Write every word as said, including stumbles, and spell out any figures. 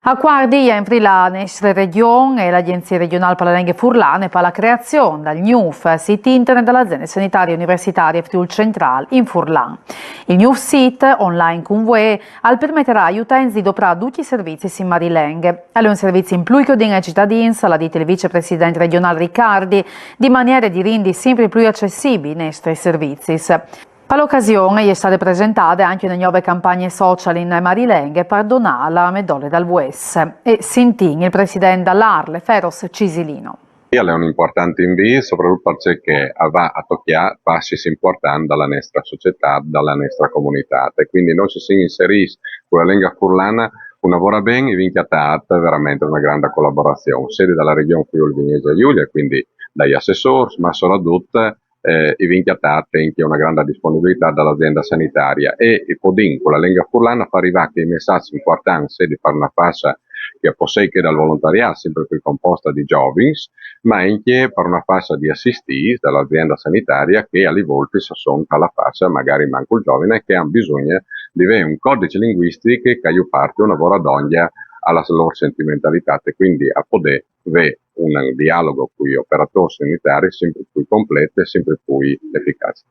A cuardi jent la nestre region e la Agjenzie Regjonâl par la Lenghe Furlane par la creazion dal gnûf sît internet da la Aziende Sanitarie Universitarie Friûl Centrâl in furlan. Il gnûf sît, online cun vuê, al permetarà ai utents di doprâ ducj i servizis in marilenghe. Al è un servizi in plui che o din ai citadins, al à dit il vicepresident regjonâl Riccardi, di maniere di rindi simpri plui acessibili i nestris servizis. Par la ocasion e je stade presentade ancje une gnove campagne social in marilenghe par donâ la medole dal vues. E sintìn il president da la ARLeF Feroz Cisilino. Al è un impuartant invît, sopratut parcè che al va a tocjâ passis impuartants da la nestre societât, da la nestre comunitât, e cuindi nô si sin inserîts cu la lenga furlana une vore ben, e o vin cjatât verementri une grande colaborazion, sedi da la Regjon Friûl Vignesie Julie, cuindi dai assessôrs, ma soredut o vin cjatât ancje une grande disponibilitât da la Aziende Sanitarie e o podìn cu la lenga furlana fâ rivâ chei messaçs impuartants, sedi par une fasce che e pues jessi chê dal volontariât, simpri plui composta di zovins, ma ancje par une fasce di assistîts da la Aziende Sanitarie che a li voltis a son ta la fasce magari mancul zovine, che a àn bisugne di vê un codiç linguistic che al juporti une vore dongje a la lôr sentimentalitât e cuindi a podê vê un dialoghi cui operatôrs sanitaris simpri plui complet e simpri plui eficaç.